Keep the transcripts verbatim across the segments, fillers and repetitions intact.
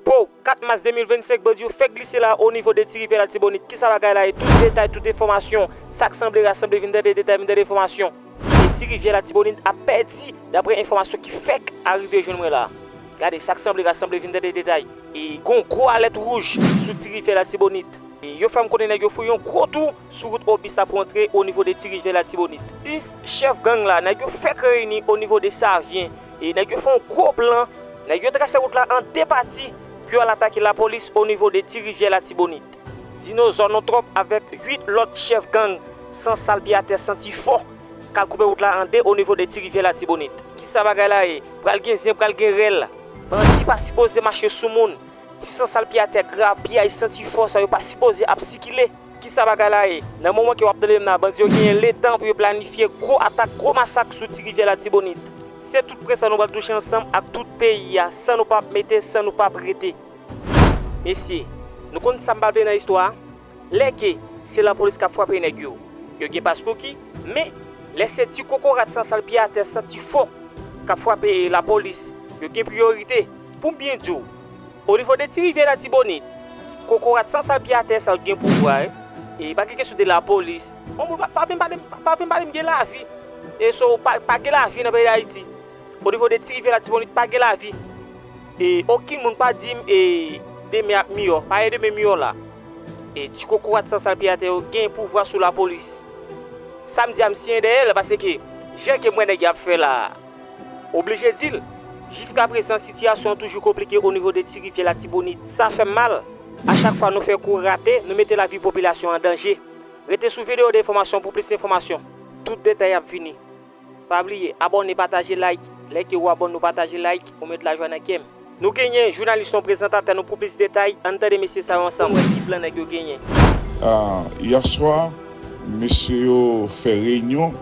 Pow, kat mas de mil vennsenk, bandi yo fèk glise la o nivo de Ti Rivyè Latibonit. Kisa bagay la ye? Tout detay, tout enfòmasyon. Sa k sanble rasanble, vin tande detay, vin tande enfòmasyon. E Ti Rivyè Latibonit ap pèdi, daprè enfòmasyon ki fèk arive jwenn mwen la. Gade, sa k sanble rasanble, vin tande detay. E gon gwo alèt wouj sou Ti Rivyè Latibonit. E yo fè m konnen nèg yo fouye yon gwo twou sou wout Obis la pou antre o nivo de Ti Rivyè Latibonit. Sis chèf gang la, nèg yo fèk reyini o nivo de Savyen. E nèg yo fè yon gwo plan. Nèg yo trase wout la an de pati pou yo al atake lapolis o nivo de Ti Rivyè Latibonit. Dinozò non twòp avèk uit lòt chèf gang san sal pye atè santi fò k al koupe wout la an de o nivo de Ti Rivyè Latibonit. Kisa bagay la ye? Pral gen zen, pral gen rèl. Bandi pa sipoze mache sou moun. Ti san sal pye atè, grapyay, santi fò sa yo pa sipoze ap sikile. Kisa bagay la ye? Nan moman ke w ap tande m nan, bandi yo genyen letan pou yo planifye gwo atak, gwo masak sou Ti Rivyè Latibonit. Se tout pwen sa nou pral touche ansanm ak tout peyi a, san nou p ap mete, san nou p ap rete. Mesye, nou konn sa m pa vle nan istwa a? Lè ke se lapolis k ap frape nèg yo, yo gen pas pou ki, men lè se ti kokorat san sal pye atè santi fò k ap frape lapolis, yo gen priyorite. Pou m byen di w, o nivo de Ti Rivyè Latibonit, kokorat san sal pye atè sa yo gen pouvwa, wi. E pa gen kesyon de lapolis. Bon, moun pa, pa vin pale m, pa vin pale m gen lavi. E so, pa, pa gen lavi nan peyi Dayiti. O nivo de Ti Rivyè Latibonit, pa gen lavi. E okenn moun pa di m, e demen ap miyò. Pa gen demen miyò la. E ti kokorat san sal pye atè yo gen pouvwa sou lapolis. Sa m di a, m siyen dèyè l, paske jan ke m wè nèg y ap fè la a, oblije di l. Jiskaprezan, sitiyasyon an toujou konplike o nivo de Ti Rivyè Latibonit. Sa fè m mal. A chak fwa nou fè kou rate, nou mete lavi popilasyon an danje. Rete sou videyo de enfòmasyon pou plis enfòmasyon. Tout detay ap vini. Pa bliye, abòne, pataje, like. Lè ke w abòne ou pataje, like, ou met lajwa nan kè m. Nou genyen jounalis nou, prezantatè nou pou plis detay. Ann tande mesye sa yo ansanm, wè ki plan nèg yo genyen. Ah, yè swa, mesye yo fè reyinyon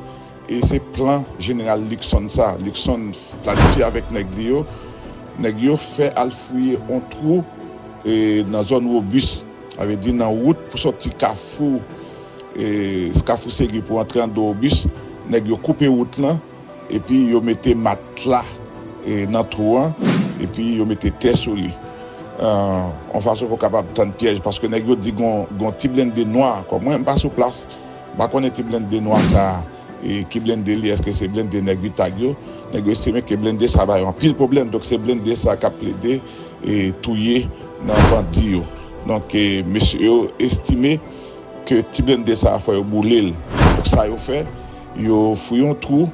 e se plan jeneral Luckson sa. Luckson planifye avèk nèg li yo. Nèg yo fè al fouye yon twou e, nan zòn Wobis. Sa vle di nan wout pou sòti Kafou, e, Kafou Segi pou antre anndan Wobis. Nèg yo koupe wout lan. Epi yo mete matla e, nan twou an, epi yo mete tè sou li. Yon fason pou kapab tann pyèj, paske nèg yo di gon, gon ti blende nwa ankò. Mwen, m pa sou plas, m pa konnen ti blende nwa sa a, e, ki blende li, èske se blende nèg Vitag yo? Nèg yo estime ke blende sa a ba yo anpil pwoblèm, donk se blende sa a k ap plede e, touye nan bandi yo. Donk, e, mesye yo estime ke ti blende sa a fò yo boule l. Donk sa yo fè, yo fouye yon twou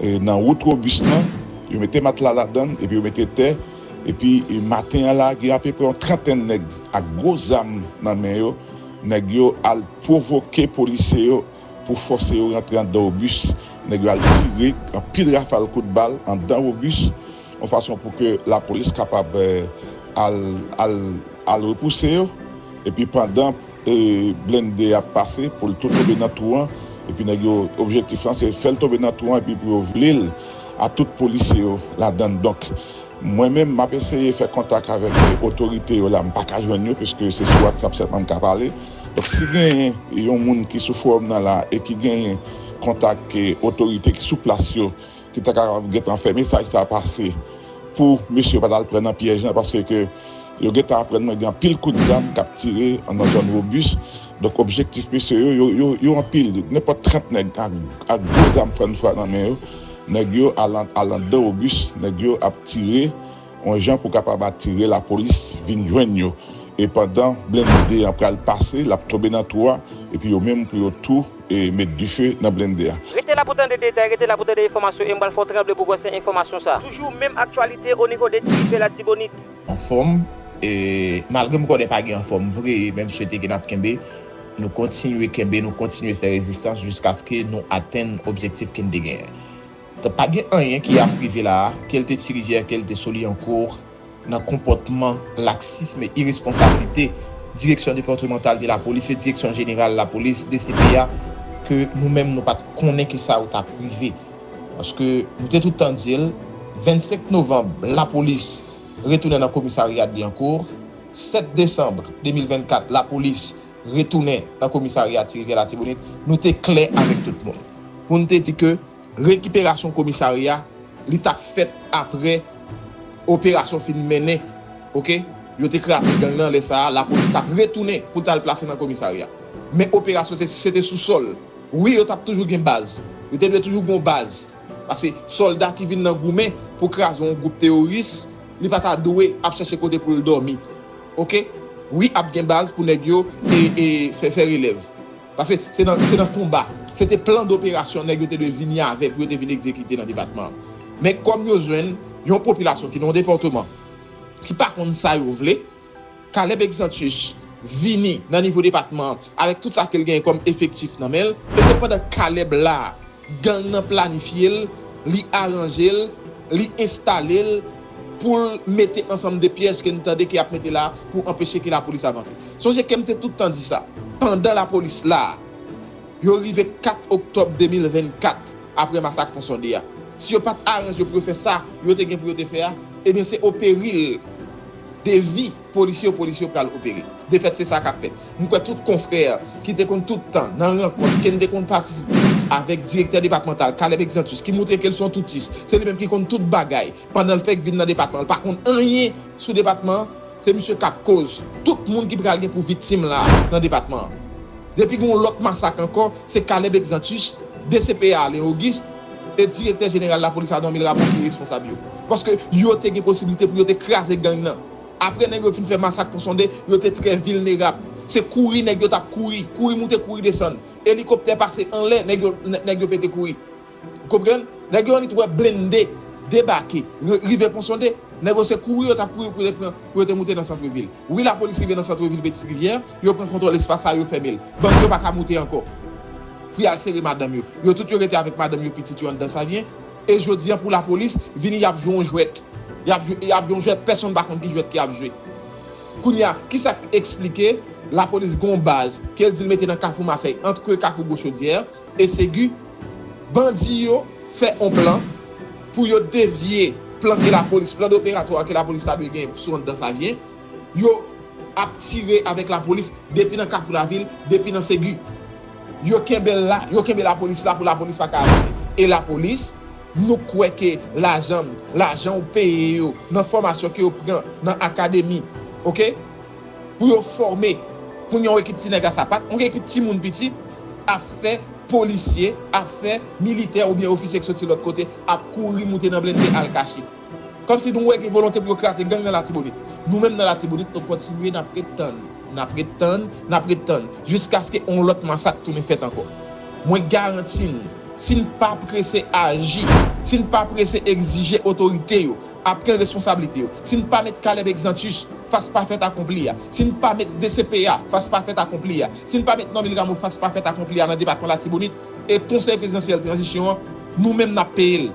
e, nan wout Wobis lan, yo mete matla ladan l, epi yo mete tè, epi e, maten an la, gen apeprè yon trantèn nèg ak gwo zam nan men yo, nèg yo al pwovoke polisye yo pou fòse yo rantre anndan Wobis, nèg yo al tire anpil rafal kout bal anndan Wobis, yon fason pou ke lapolis kapab e, al, al, al repouse yo. Epi pandan e, blende ap pase, pou l tou tonbe nan twou an, epi nèg yo, objektif lan se fè l tonbe nan twou an epi pou yo vle l a tout polisye yo ladan l. Donk, mwen menm, m ap eseye fè kontak avèk e, otorite yo la, m pa ka jwenn yo, piske se sou WhatsApp sèlman m ka pale. Donk, si genyen yon moun ki sou fowòm nan la e ki genyen kontak e, otorite ki sou plas yo, ki ta kapab gentan fè mesaj sa a pase pou mesye yo pa t al pran nan pyèj lan, paske ke yo gentan aprann mwen gen anpil kout zam k ap tire nan zòn Wobis. Donk, objektif mesye yo, yo, yo, yo anpil. Nenpòt trant nèg ak, ak gwo zam fann fwa nan men yo, nèg yo al, al anndan Wobis, nèg yo ap tire yon jan pou kapab atire lapolis vin jwenn yo. E pandan blende an pral pase, l ap tonbe nan twou a, epi yo menm pou yo tou e, met dife nan blende a. Rete la pou tande detay, rete la pou tande enfòmasyon, e m pral fè w tranble pou w wè se enfòmasyon sa. Toujou menm aktyalite o nivo de Ti Rivyè Latibonit. Anfòm, e, malgre m konnen pa gen anfòm vre, men m swete ke n ap kenbe, nou kontinye kenbe, nou kontinye fè rezistans jiskaske nou atenn objektif ke n te genyen. Donk, pa gen anyen ki ap rive la a, ke l te Ti Rivyè, ke l te Solyankou, nan konpòtman laksis e iresponsablite Direksyon Depatmantal de Lapolis e Direksyon Jeneral Lapolis, D C P A, ke nou menm nou pa t konnen kisa yo t ap rive. Paske nou te tout tan di l, vennsenk novanm, lapolis retounen nan komisarya Lyankou, sèt desanm de mil vennkat, lapolis retounen nan komisarya Ti Rivyè Latibonit, nou te klè avèk tout moun. Pou n te di ke rekiperasyon komisarya, li t ap fèt apre operasyon fin mennen, oke? Yo te kraze gang nan, lè sa a, lapolis t ap retounen pou l t al plase nan komisarya. Men operasyon se, se te sou sòl. Wi, yo t ap toujou gen baz. Yo te dwe toujou gen yon baz. Paske sòlda ki vin nan goumen pou kraze yon gwoup teworis, li pa ta dwe ap chèche kote pou l dòmi. Oke? Wi, ap gen baz pou nèg yo e, e fè, fè relèv. Paske se nan, se nan konba. Se te plan doperasyon nèg yo te dwe vini avè pou yo te vin egzekite nan depatman an. Men kòm yo jwenn yon popilasyon ki nan yon depatman ki pa konn sa yo vle, Caleb Exantus vini nan nivo depatman an avèk tout sa ke l genyen kòm efektif nan men l. E se pandan Caleb la, gang nan planifye l, li aranje l, li enstale l pou l mete ansanm de pyèj ke n tande ke y ap mete la pou anpeche ke lapolis avanse. Sonje ke m te tout tan di sa. Pandan lapolis la, yo rive kat oktòb de mil vennkat, apre masak Pon Sonde a. Si yo pa t aranje pou yo fè sa yo te gen pou yo te fè a, ebyen se o peril de vi polisye yo, polisye yo pral opere. Defèt, se sa k ap fèt. M kwè tout konfrè ki te konn tout tan nan rankont ke n te konn patisipe avèk direktè depatmantal Caleb Exantus, ki montre ke l se yon toutis, se li menm ki konn tout bagay, pandan l fèk vin nan depatman an, l pa konn anyen sou depatman an, se misye k ap koz tout moun ki pral gen pou viktim la nan depatman an. Depi gen yon lòt masak ankò, se Caleb Exantus, D C P A Alain Auguste, e direktè jeneral lapolis Adon Milramon ki responsab yo. Paske yo te gen posiblite pou yo te kraze gang nan. Apre nèg yo fin fè masak Pon Sonde, yo te trè vilnerab. Se kouri nèg yo t ap kouri, kouri moute, kouri desann. Elikoptè pase anlè, nèg yo, nèg yo pete kouri. Konprann? Nèg yo annik wè blende debake, ri- rive Pon Sonde. Nèg yo se kouri yo t ap kouri pou yo te pran, pou yo te moute nan santvil. Wi, lapolis rive nan santvil Petit Rivière, yo pran kontwòl espas sa, yo fèmen l. Bandi yo pa ka moute ankò pou y al sere madanm yo. Yo tout yo rete avèk madanm yo, pitit yo anndan Savyen. E jodi a, pou lapolis, vini y ap jwe yon jwèt. Y ap jwe, y ap jwe yon jwèt, pèsonn pa konn ki jwèt ke y ap jwe. Kounye a, kisa k eksplike lapolis gen yon baz ke l di l mete nan Kafou Masèy, ant kwe Kafou Gwo Chodyè e Segi, bandi yo fè yon plan pou yo devye plan ke lapolis, plan doperatwa ke lapolis ta dwe gen sou anndan Savyen. Yo ap tire avèk lapolis depi nan Kafou Lavil, depi nan Segi. Yo kenbe l la, yo kenbe lapolis la pou lapolis pa ka avanse. E lapolis, nou kwè ke lajan, lajan ou peye yo nan fòmasyon ke yo pran nan akademi, oke? Pou yo fòme, kounye a yon ekip ti nèg a sapat, yon ekip timoun piti ap fè polisye, ap fè militè oubyen ofisye k soti lòt kote, ap kouri moute nan blende al kache. Kòmsi nou wè gen volonte pou yo kraze gang nan Latibonit. Nou menm nan Latibonit, nou kontinye, n ap ret tann, n ap ret tann, n ap ret tann, jiskaske yon lòt masak tounen fèt ankò. Mwen garanti n, si n pa prese aji, si n pa prese egzije otorite yo ap pran responsablite yo, si n pa met Caleb Exantus fas pa fèt akonpli a, si n pa met D C P A fas pa fèt akonpli a, si n pa met Normil Rameau fas pa fèt akonpli a nan depatman Latibonit, e Konsèy Prezidansyèl Tranzisyon an, nou menm n ap peye l.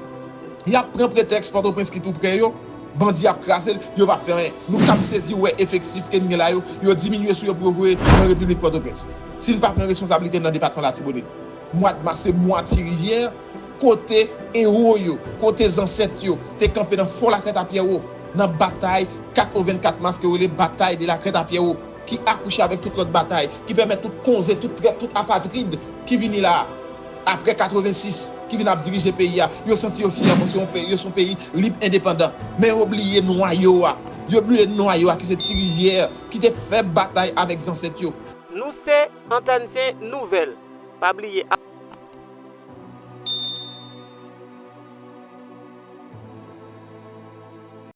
Y ap pran pretèks Pòtoprens ki tou prè yo, bandi ap kraze l, yo p ap fè anyen. Nou kab sezi wè efektif ke n gen la yo, yo diminye sou yo pou yo voye nan Repiblik Pòtoprens. Si n pa pran responsablite nan depatman Latibonit. Mwa mas se mwa Ti Rivyè, kote ewo yo, kote zansèt yo te kanpe nan Fò Lakrèt a Pyèwo, nan batay kat o vennkat mas ke yo rele batay de Lakrèt a Pyèwo, ki akouche avèk tout lòt batay, ki pèmèt tout konze, tout trèt, tout apatrid ki vini la a, apre katrevensis, ki vin ap dirije peyi a, yo santi yo fyè paske yon peyi, yo se yon peyi lib, endepandan. Men yo bliye nwayo a. Yo bliye nwayo a ki se Ti Rivyè ki te fè batay avèk zansèt yo. Nou se Antannsyen Nouvèl. Pa bliye